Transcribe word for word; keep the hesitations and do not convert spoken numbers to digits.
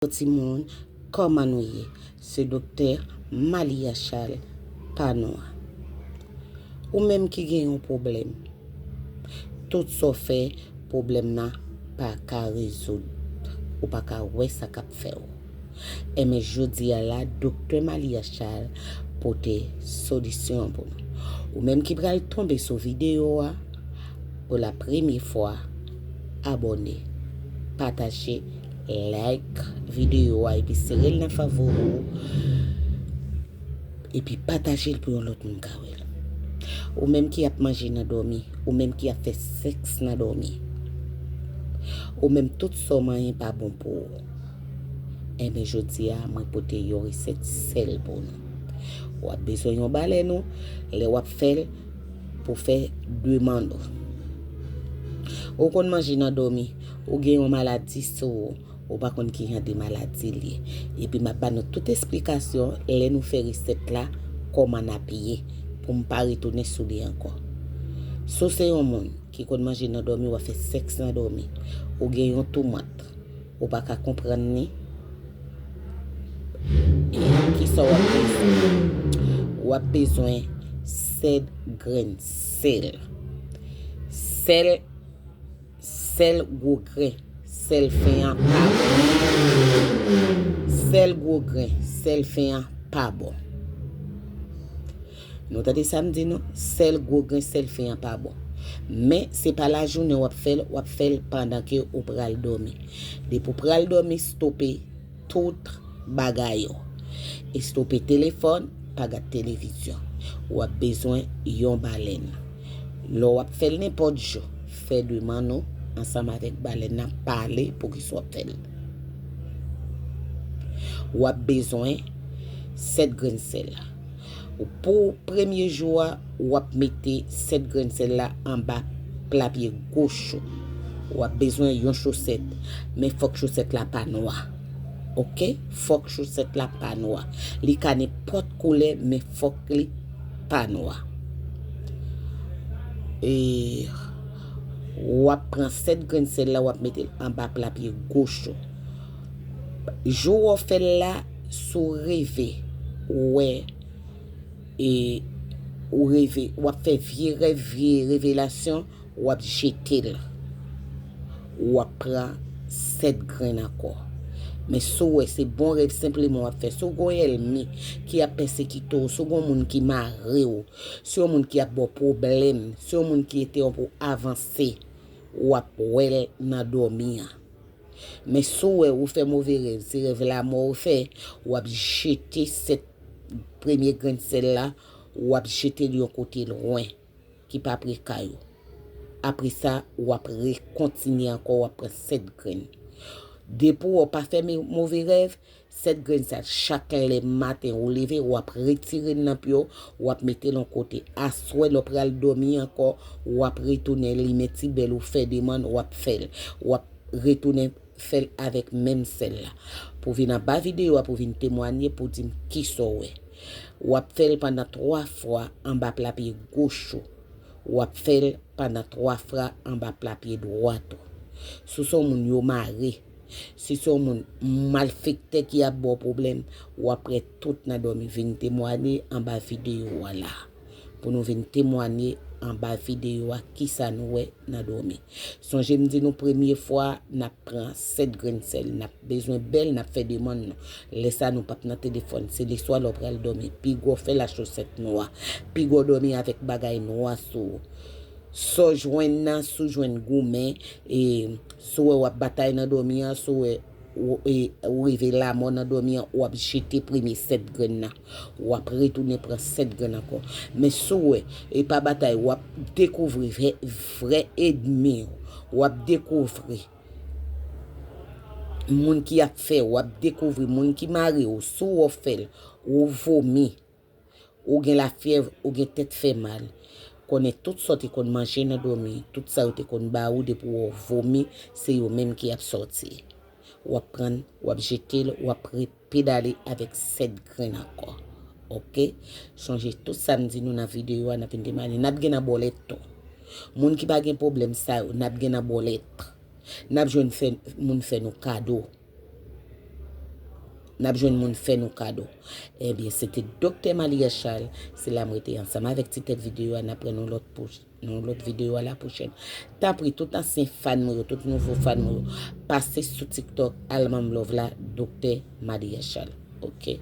Timoun, kòman nou ye? Se Doktè Malia Charles pa nou an. Ou menm ki gen yon pwoblèm, tout sa w fè, pwoblèm nan pa ka rezoud. Ou pa ka wè sa k ap fè w. Enben, jodi a la, Doktè Malia Charles pote solisyon an pou nou. Ou menm ki pral tonbe sou videyo a pou la premye fwa, abòne, pataje, like videyo a epi sere l nan favori w. Epi pataje l pou yon lòt moun ka wè l. Ou menm ki ap manje nan dòmi, ou menm ki ap fè sèks nan dòmi, ou menm tout sa w manyen pa bon pou ou. Enben, jodi a, mwen pote yon resèt sèl pou nou. W ap bezwen yon balèn ou, lè w ap fè l, pou fè demann ou. Ou konn manje nan dòmi, ou gen yon maladi sou ou, ou pa konn ki jan de maladi l ye. Epi m ap ba nou tout esplikasyon lè nou fè resèt la, kòman n ap ye, pou m pa retounen sou li ankò. Si w se yon moun ki konn manje nan dòmi, w ap fè sèks nan dòmi, ou gen yon toumant, ou pa ka konprann li, e kisa w ap bezwen? W ap bezwen sèt grenn sèl. Sèl, sèl gwo grenn sèl fen an pa bon. Sèl gwo grenn sèl fen an pa bon. Nou tande sa m di nou? Sèl gwo grenn sèl fen an pa bon. Men, se pa lajounen w ap fè l, w ap fè l pandan ke ou pral dòmi. Depi w pral dòmi, stope tout bagay ou. Estope telefòn, pa gad televizyon. W ap bezwen yon balèn. Lè w ap fè l nenpòt jou, fè demann ou ansanm avèk balèn nan, pale poukisa w ap fè l. W ap bezwen sèt grenn sèl. Pou premye jou a, w ap mete sèt grenn sèl la anba pla pye goch ou. W ap bezwen yon chosèt, men fòk chosèt la pa nwa. Oke? Fòk chosèt la pa nwa. Li ka nenpòt koulè, men fòk li pa nwa. E w ap pran sèt grenn sèl la, w ap mete l anba pla pye goch ou. Jou w ap fè l la, si w reve, ou wè, e ou reve, w ap fè vye rèv, vye revelasyon, w ap jete l. W ap pran sèt grenn ankò. Men si w wè se bon rèv senpleman w ap fè, si w gen yon ènmi ki ap pèsekite w, si w gen yon moun ki mare w, si w yon moun ki ap ba w pwoblèm, si w yon moun ki entèwonp ou avanse, w ap wè l nan dòmi an. Men si w wè ou fè move rèv, se rèv lanmò ou fè, w ap jete sèt premye grenn sèl la, w ap jete l yon kote lwen ki pa pre kay ou. Apre sa, w ap rekontinye ankò, w ap pran sèt grenn. Depi w pa fè me-, move rèv, sèt grenn sa, chak lè maten ou leve, w ap retire l nan pye w, w ap mete l yon kote. Aswè, lè w pral dòmi ankò, w ap retounen limen ti bèl ou fè demann, w ap fè l. W ap retounen fè l avèk menm sèl la. Pou vin anba videyo a, pou vin temwanye, pou di m kisa w wè. W ap fè l pandan twa fwa anba pla pye goch ou. W ap fè l pandan twa fwa anba pla pye dwat ou. Si w se yon moun yo mare, si w se yon moun malfektè ki ap ba w pwoblèm, w ap wè tout nan dòmi. Vin temwanye anba videyo a la. Pou nou vin temwanye anba videyo a kisa nou wè nan dòmi. Sonje m di nou premye fwa n ap pran sèt grenn sèl, n ap bezwen bèl, n ap fè demann nou. Lè sa nou p ap nan telefòn, se leswa lè w pral dòmi. Pi gwo fè la chosèt nwa. Pi gwo dòmi avèk bagay nwa sou ou. Sa w jwenn nan, si w jwenn goumen, e, si w wè w ap batay nan dòmi an, si w wè ou, e, ou rive lanmò nan dòmi an, w ap jete premye sèt grenn nan. W ap retounen pran sèt grenn ankò. Men si w wè, e pa batay, w ap dekouvri vrè, vrè ènmi w. W ap dekouvri moun ki ap fè, w ap dekouvri moun ki mare w, si w fè l, ou vomi, ou gen lafyèv, ou gen tèt fè mal. Konnen tout sa w te konn manje nan dòmi, tout sa yo te konn ba ou depi w vomi, se yo menm ki ap sòti. W ap pran, w ap jete l, w ap repedale avèk sèt grenn ankò. Oke? Sonje tout sa m di nou nan videyo a, n ap vin temwanye. N ap gen nan bòlèt tou. Moun ki pa gen pwoblèm sa yo, n ap gen nan bòlèt. N ap jwenn fè, moun fè nou kado. n ap jwenn moun fè nou kado. Ebyen, se te Doktè Malia Charles, se la m rete ansanm avèk ti tèt videyo a, n ap pran nou lòt pou nou lòt videyo a la pwochèn. Tanpri, tout ansyen fan mwen yo, tout nouvo fan mwen yo, pase sou TikTok, al ban m love la, Doktè Malia Charles. Ok.